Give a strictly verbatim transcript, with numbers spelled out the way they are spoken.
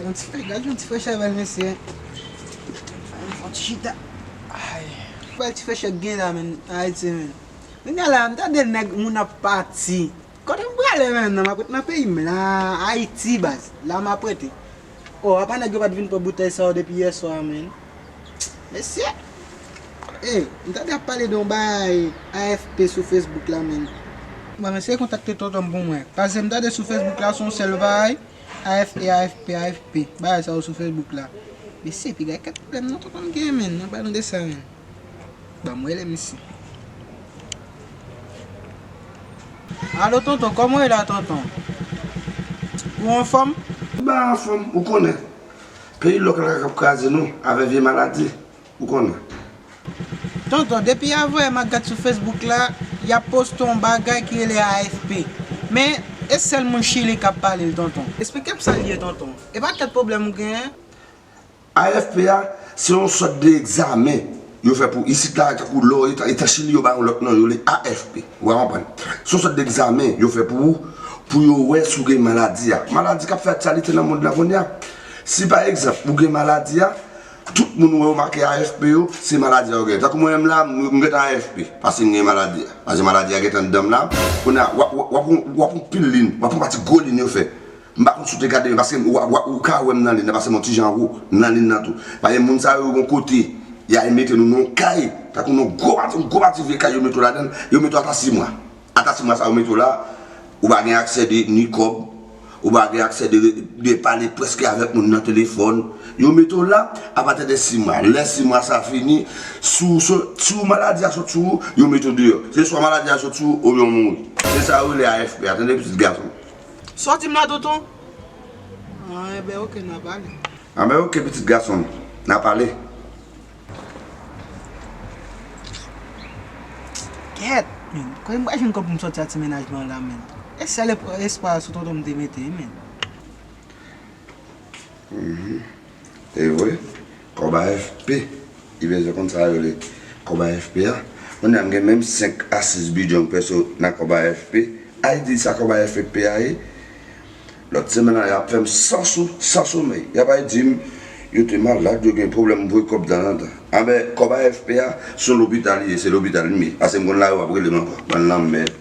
Yon ti frè, gad yon ti frechè bèl mesye. Yon ti chita. Ay. Bèl ti frechè k gen la, menn, Ayiti, menn. Menn, la, m tande nèg moun ap pati. Kote m prale, menn? M ap ret nan peyi m la, Ayiti, baz. La m ap rete. Oh, apa nèg yo pa t vin pran boutèy sa yo depi yè swa, menn? Mesye. Ey, m tande ap pale de yon bagay A F P sou Facebook la, menn. Bon, mesye, kontakte tonton m pou mwen. Paske m tande sou Facebook la, se yon sèl bagay. A F P, A F P, A F P. Bagay sa yo sou Facebook la. Mesye, piga kèk pwoblèm non tonton m gen, menn. Nan pale de sa, menn. Ban m rele misye. Alo, tonton, kòman w ye la, tonton? Ou anfòm? M pa anfòm, ou konnen. Peyi lòk la k ap kraze nou avè vye maladi. Ou konnen. Tonton, depi avanyè m ap gad sou Facebook la, y ap poste yon bagay ki rele A F P. Men, e sèl moun Chili k ap pale l, tonton. Esplike m sa l ye, tonton. E pa kèk pwoblèm ou genyen? A F P a, se yon sòt de egzamen yo fè pou isit la, tankou lè w eta, eta Chili, yo ba yon lòt non, yo rele A F P. Ou ka konprann? Se yon sòt de egzamen yo fè pou ou, pou yo wè si w gen maladi a. Maladi k ap fè aktyalite nan mond lan kounye a. Si, pa egzanp, ou gen maladi a, tout moun ou wè yo make A F P yo, se maladi a yo gen. Tankou mwen menm la, m, m gentan A F P, paske m gen maladi a. Paske maladi a gentan anndan m la. Kounye a, w ap, w ap, w ap, w ap yon pil lin, w ap yon pati gwo lin yo fè. M pa konn si w te gade, men paske w, w, w ka wè m nan lin nan, paske m yon ti jan wo nan lin nan tou. Paske moun sa yo, yon kote, y al mete nou nan yon kay, tankou nan yon gwo pati, yon gwo pati vye kay yo mete w ladan l, yo mete w ata sis mwa. Ata sis mwa sa yo mete w la, ou pa gen aksè de ni kòb, ou pa gen aksè de, de pale prèske avèk moun nan telefòn. Yo mete w la apati de sis mwa. Lè sis mwa sa fini, si w so-, si w maladi a sot sou ou, yo mete w deyò. Se swa maladi a sot sou ou, oubyen w mouri. Se sa yo rele A F P a, tande pitit gason. Sa w di m la, tonton? Ah, enben, oke, n a pale. Anben, oke, pitit gason m, n a pale. Kèt, men, kòman m pral jwenn kòb pou m sòti ak ti mennaj mwen la, men? E sèl espwa sou tonton m te mete, men. Mhm. E vre, kòb A F P. Li bezwen konn sa yo rele kòb A F P a. Kounye a m gen menm senk a sis bidon m pèse nan kòb A F P. Ay di sa kòb A F P a ye. Lòt semèn nan, y ap fè m san sou, san somèy. Y ap ay di m, yo te malad, yo gen pwoblèm, m voye kòb tanzantan. Anben, kòb A F P a, se yon lopital li ye, se lopital m ye. Paske m konn lari w ap rele m ankò. Bann lanmèd.